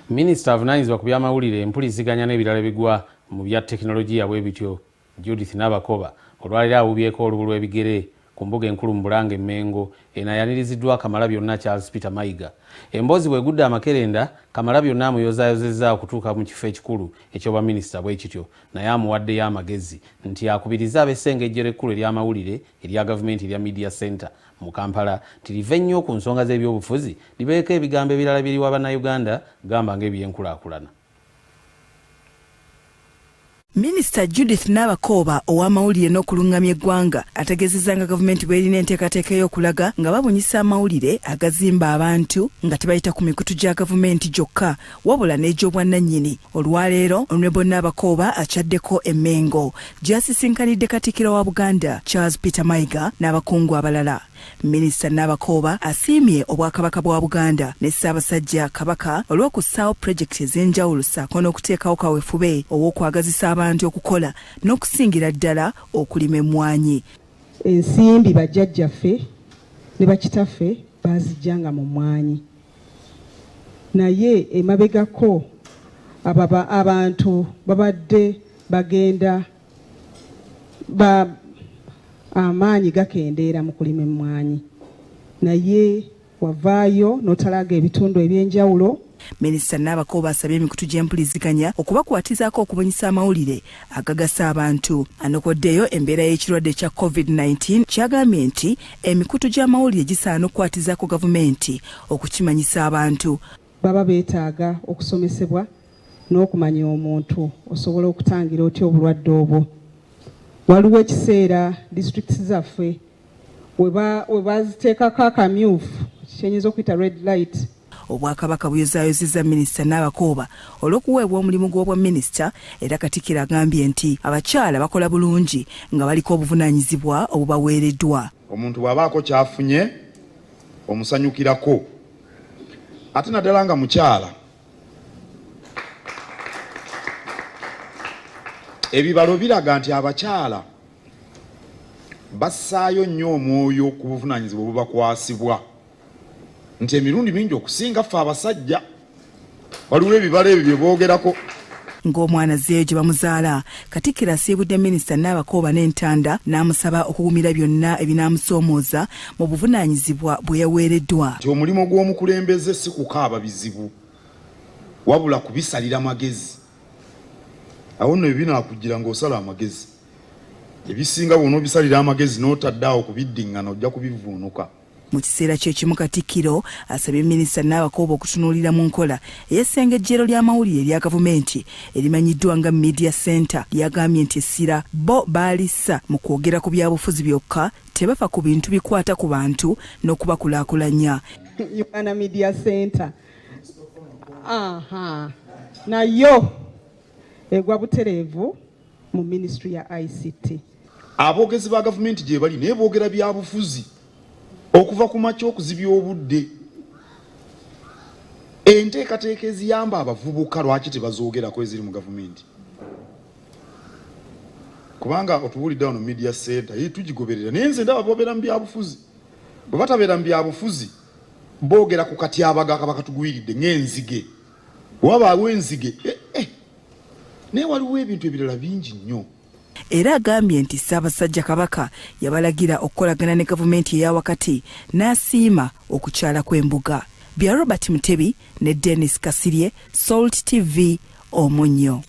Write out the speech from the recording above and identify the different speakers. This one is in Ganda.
Speaker 1: Minisita avunaanyizibwa ku by'amawulire, empuliziganya n'ebirala ebigwa mu bya tekinologiya bwe bityo, Judith Nabakoba, olwaleero awuubyeko olubu lw'ebigere ku mbuga enkulu mu Bulange e Mmengo. Eno ayaniriziddwa Kamalabyonna Charles Peter Mayiga. Emboozi bw'egudde amakerenda, Kamalabyonna amuyozaayozezza okutuuka mu kifo ekikulu eky'obwaminisita bwe kityo naye amuwaddeyo amagezi nti akubirize ab'essengejjero ekkulu ery'amawulire erya gavumenti erya Media Centre mu Kampala nti live nnyo ku nsonga z'ebyobufuzi libeeko ebigambo ebirala bye liwa Bannayuganda gamba ng'ebyenkulaakulana.
Speaker 2: Minisita Judith Nabakooba ow'amawulire n'okulungamya eggwanga ategeezezza nga gavumenti bw'erina enteekateeka ey'okulaga nga babunyisa amawulire agazimba abantu nga tebayita ku mikutu gya gavumenti gyokka wabula n'egy'obwannannyini. Olwaleero Honorable Nabakooba akyaddeko e Mmengo gy'asisinkanidde Katikkiro wa Buganda Charles Peter Mayiga n'abakungu abalala. Minisita Nabakooba asiimye Obwakabaka bwa Buganda ne Ssaabasajja Kabaka olw'okussaawo pulojekiti ez'enjawulo ssaako n'okuteekawo kawefube ow'okwagazisa abantu okukola n'okusingira ddala okulima emmwanyi.
Speaker 3: Ensimbi bajjajjaffe ne bakitaffe baaziggyanga mu mmwanyi naye emabegako abantu babadde bagenda ba amaanyi gakendeera mu kulima emmwanyi naye wavaayo n'otalaaga ebitundu eby'enjawulo.
Speaker 2: Minisita Nabakooba asabye emikutu gy'empuliziganya okubakwatizaako okubunyisa amawulire agagasa abantu. Anokoddeyo embeera y'ekirwadde kya Covid-19 ky'agambye nti emikutu gy'amawulire gisaana okukwatizaako gavumenti okukimanyisa abantu.
Speaker 3: Baba beetaaga okusomesebwa n'okumanya omuntu osobola okutangira otya obulwadde obwo. Waliwo ekiseera disitulikiti zaffe we baziteekako akamyufu kyenyinza okuyita red light.
Speaker 2: Obwakabaka buyozaayozezza Minisita Nabakooba olw'okuweebwa omulimu gw'obwa minisita era Katikkiro agambye nti abakyala bakola bulungi nga baliko obuvunaanyizibwa obubaweereddwa.
Speaker 4: Omuntu bw'abaako ky'afunye omusanyukirako ate naddala nga mukyala. Ebibalo biraga nti abakyala bassaayo nnyo omwoyo ku buvunaanyizibwa obubakwasibwa nti emirundi mingi okusinga ffe abasajja. Waliwo ebibalo ebyo bye boogerako.
Speaker 2: Ng'omwana azzeeyo gye bamuzaala, Katikkiro asiibudde Minisita Nabakooba n'entanda n'amusaba okugumira byonna ebinaamusoomooza mu buvunaanyizibwa bwe yaweereddwa.
Speaker 4: Nti omulimu gw'omukulembeze si kukaaba bizibu wabula kubisalira magezi. Awo nno ebinaakujjira ng'osala amagezi. Ebisinga bw'onoobisalira amagezi n'otadda awo kubiddingana ojja kubivvuunuka.
Speaker 2: Mu kiseera kye kimu Katikkiro asabye Minisita Nabakooba okutunuulira mu nkola ey'essengejjero ly'amawulire erya gavumenti erimanyiddwa nga Media Centre ly'agambye nti essira bo baalissa mu kwogera ku byabufuzi byokka tebafa ku bintu bikwata ku bantu n'okubakulaakulanya.
Speaker 3: Uganda Media Centre aha nayo egwa butereevu mu minisitule ya ICT.
Speaker 4: Aboogezi ba gavumenti gye bali naye boogera byabufuzi okuva ku makya okuzibya obudde. Enteekateeka eziyamba abavubuka lwaki tebazoogerako eziri mu gavumenti? Kubanga otubuulidde wano media center ye tugigoberera naye nze ndaba bobeera mu byabufuzi. Bwe batabeera mu byabufuzi boogera ku katyabaga akaba katugwiridde ng'enzige. Wabaawo enzige eh, eh. Naye waliwo ebintu ebirala bingi nnyo.
Speaker 2: Era agambye nti Ssaabasajja Kabaka yabalagira okukolagana ne gavumenti eya wakati n'asiima okukyala kw'embuga. Bya Robert Mutebi ne Denis Kasirye, Salt TV, Omunnyo.